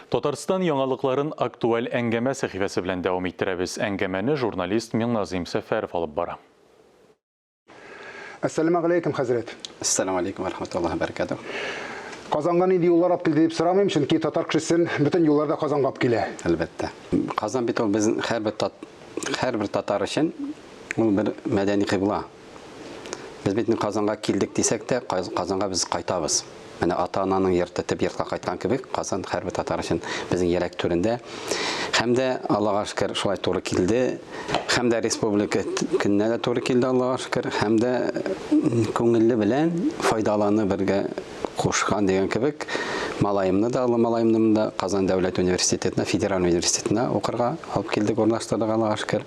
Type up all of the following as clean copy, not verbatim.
Татарстан яңалыкларын актуаль әңгәмә сәхифәсе белән дәвам иттерәбез. Әңгәмәне журналист Миңназыйм Сәфәров алып бара. Әссәламәгаләйкем, хәзрәт. Әссәламәгаләйкем вә рахматуллаһи вә бәрәкәтүһ. Казанга нинди юллар алып килде дип сорамыйм, чөнки татар кешесен бөтен юллар да Казанга алып килә. Әлбәттә. Казан бит ул безнең һәрбер тат, һәрбер татар өчен ул бер мәдәни кыйбла. Без бит Казанга килдек дисәк тә, Казанга без кайтабыз. Менә ата-ананың йорты, төп йортка кайткан кебек, Казан һәрбер татар өчен безнең йөрәк түрендә. Һәм дә, Аллага шөкер, шулай туры килде. Һәм дә республика көненә дә туры килде, Аллага шөкер. Һәм дә күңелле белән файдаланы бергә кушкан дигән кебек, малаемны да, олы малаемны да Казан дәүләт университетына, федераль университетына укырга алып килдек, урнаштырдык, Аллага шөкер.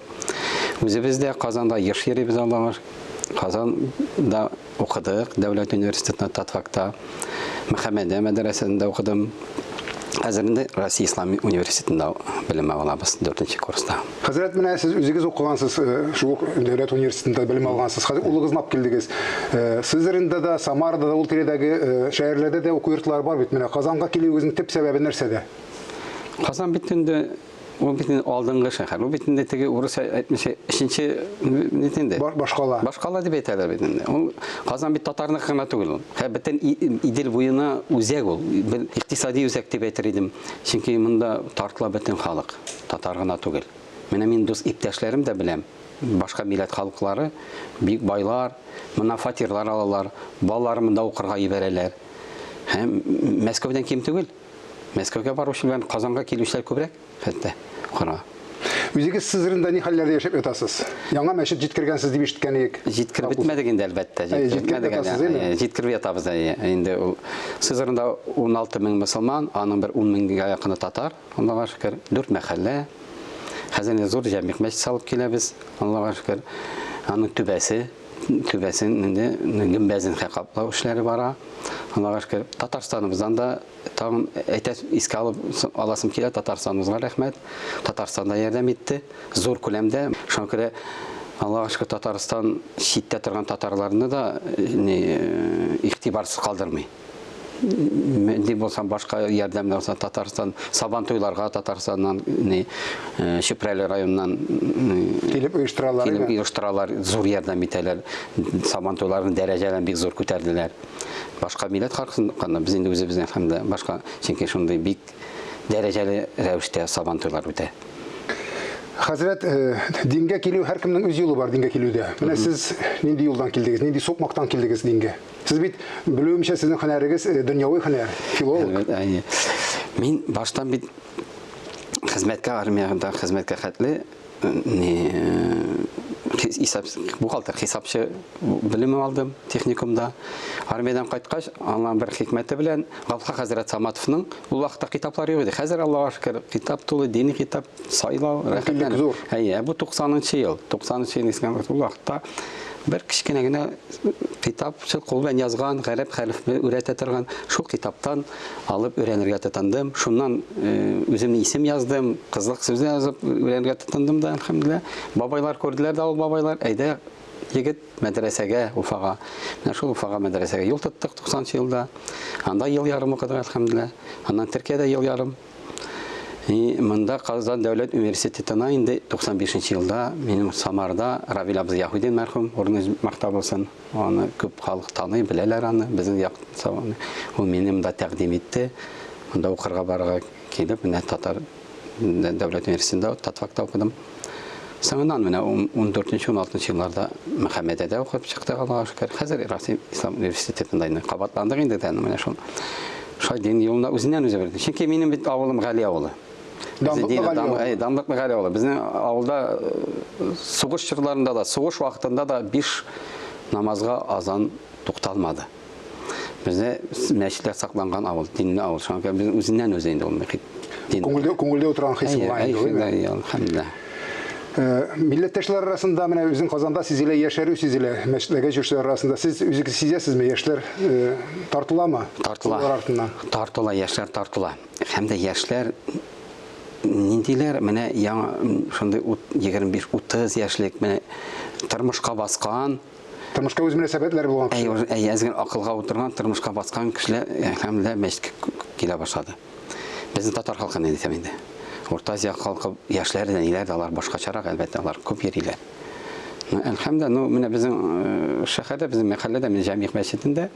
Үзебез дә Казанда еш йөрибез, Аллага шөкер. Казанда укыдык, дәүләт университетында, татфакта, Мөхәммәдия мәдрәсәсендә укыдым. Хәзер инде Россия Ислам университетында белем алабыз, 4 курста. Хәзрәт, менә сез үзегез укыгансыз, э, шул ук дәүләт университетында белем алгансыз. Хәзер улыгызны алып килдегез. Э, Сызранда да, Самарада да, ул тирәдәге э, шәһәрләрдә дә уку йортлары бар бит. Менә Казанга килүегезнең төп сәбәбе нәрсәдә? Казан бит инде Ул бит инде алдынгы шәһәр. Ул бит инде теге урыс әйтмешә өченче бит инде. Башкала. Башкала дип әйтәләр бит инде. Ул Казан бит татарныкы гына түгел ул. Хә бөтен Идел буена үзәк ул. Бер икътисади үзәк дип әйтер идем. Чөнки монда тартыла бөтен халык. Татар гына түгел. Менә мин дус иптәшләрем дә беләм. Башка милләт халыклары бик байлар, моннан фатирлар алалар, балаларын монда укырга җибәрәләр. Һәм Мәскәүдән ким түгел. Мәскәүгә баручы белән Казанга килүчеләр күбрәк, хәтта укырга. Үзегез Сызранда ни хәлләрдә яшәп ятасыз? Яңа мәчет җиткергәнсез дип ишеткән идек. Җиткереп бетмәдек инде, әлбәттә. Җиткереп ятасыз, әйеме? Җиткереп ятабыз, әйе. Инде ул Сызранда 16 мең мөселман, аның бер 10 меңгә якыны татар, Аллага шөкер. Дүрт мәхәллә. Хәзер инде зур җәмигъ мәчет салып киләбез, Аллага шөкер. Аның түбәсе, түбәсен инде гөмбәзен каплау эшләре бара. Аллага шөкер, Татарстаныбыздан да тагын әйтә искә алып аласым килә, Татарстаныбызга рәхмәт. Татарстан да ярдәм итте зур күләмдә. Шуңа күрә Аллага шөкер, Татарстан читтә торган татарларны да игътибарсыз калдырмый. Нинди булса башка ярдәм дә булса Татарстан Сабан туйларга Татарстаннан ни Чүпрәле районыннан килеп оештыралар. Килеп оештыралар, зур ярдәм итәләр. Сабан туйларын дәрәҗәләрен бик зур күтәрделәр. Башка милләт халкын без инде үзебезнең һәм дә башка, чөнки шундый бик дәрәҗәле рәвештә Сабан туйлар үтә. Хәзрәт, дингә килү һәркемнең үз юлы бар дингә килүдә. Менә сез нинди юлдан килдегез, нинди сукмактан килдегез дингә? Сез бит, белүемчә, сезнең һөнәрегез э, дөньяви һөнәр, филолог. Әйе. Мин баштан бит хезмәткә армиядә хезмәткә хәтле э, не э, исәп бухгалтер, хисапчы белеме алдым техникумда. Армиядән кайткач, Аллаһның бер хикмәте белән Габдулла хәзрәт Саматовның ул вакытта китаплар юк иде. Хәзер Аллаһка шөкер, китап тулы, дини китап сайлау рәхәтләнеп. Әйе, бу 90 ел. 90 ел искән ул вакытта бер кечкенә генә китап, шул кул белән язган, гарәп хәрефе өйрәтә торган шул китаптан алып өйрәнергә тотындым. Шуннан э, үземне исем яздым, кызлык сүзе язып өйрәнергә тотындым да, әлхәмдүлилләһ. Бабайлар күрделәр дә ул бабайлар, әйдә, егет, мәдрәсәгә, Уфага. Менә шул Уфага мәдрәсәгә юл тоттык 90 елда. Анда ел ярым укыдык, әлхәмдүлилләһ. Аннан Төркиядә ел ярым. И монда Казан дәүләт университетына инде 95 нче елда минем Самарда Равил абзый Яһүдин мәрхүм, урыны мактау булсын. Аны күп халык таный, беләләр аны, безнең як Ул мине монда тәкъдим итте. Монда укырга барырга килеп, менә татар дәүләт университетында татфакта укыдым. Соңыннан менә 14-16 елларда Мөхәммәдәдә укып чыктык, Аллага шөкер. Хәзер Россия Ислам университетында инде кабатландык инде дә, менә шул. Шулай дин юлында үзеннән үзе бирде. Чөнки минем бит авылым Гали авылы. Данлыклы Гали авылы. Данлыклы Гали авылы. Безнең авылда э, сугыш чорларында да, сугыш вакытында да биш намазга азан тукталмады. Бездә мәчетләр сакланган авыл, динле авыл. Шуңа күрә безнең үзеннән үзе инде ул мөхит. Күңелдә күңелдә утырган хис булган инде. Әйе, әлхәмдүлилләһ. Э, милләттәшләр арасында менә үзең Казанда сизелә, яшәрү сизелә, мәчетләргә йөрүчеләр арасында. Сез үзегез сизәсезме, яшьләр э, тартыламы? Тартыла. Артыннан. Тартыла, яшьләр тартыла. Һәм дә яшьләр ниндиләр менә яңа шундый 25-30 яшьлек менә тормышка баскан Тормышка үз мөнәсәбәтләре булган кешеләр. Әй, әз генә акылга утырган, тормышка баскан кешеләр әлхәмдүлилләһ мәчеткә килә башлады. Безнең татар халкын әйтәм инде. Урта Азия халкы яшьләре дә, ниләр дә алар башкачарак, әлбәттә, алар күп йөриләр. Ну, әлхәмдә, ну, менә безнең э, шәһәрдә, безнең мәхәлләдә, менә Җәмигъ мәчетендә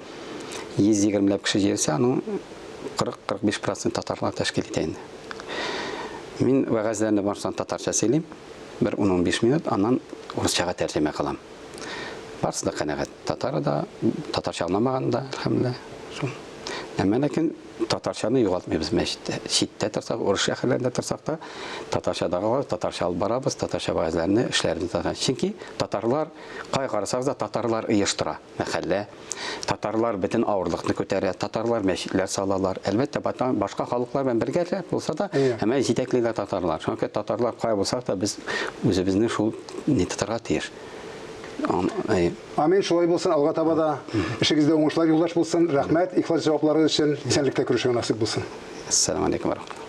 120 ләп кеше җыелса, аның 40-45 процент татарлар тәшкил итә инде. Мин вәгазьләрне барысын татарча сөйлим, бер 10-15 минут, аннан урысчага тәрҗемә кылам. Барысы да канәгать. Татары да, татарча аңламаган да, әлхәмдүлилләһ. Шул. Әмма ләкин татарчаны югалтмыйбыз мәчеттә. Читтә торсак, урыс шәһәрләрендә торсак та, татарча да калабыз, татарча алып барабыз, татарча вәгазьләрне, эшләрне татарча. Чөнки татарлар, кая карасагыз да, татарлар оештыра мәхәллә. Татарлар бөтен авырлыкны күтәрә, татарлар мәчетләр салалар. Әлбәттә, башка халыклар белән бергә булса да, әмма җитәклиләр татарлар. Шуңа күрә татарлар кая булсак та, без үзебезне шул ни тотарга тиеш. Амин, шулай булсын, алга таба да эшегездә уңышлар юлдаш булсын. Рәхмәт, ихлас җавапларыгыз өчен. Исәнлектә күрешергә насыйп булсын. Ассаламу алейкум ва рахматуллах.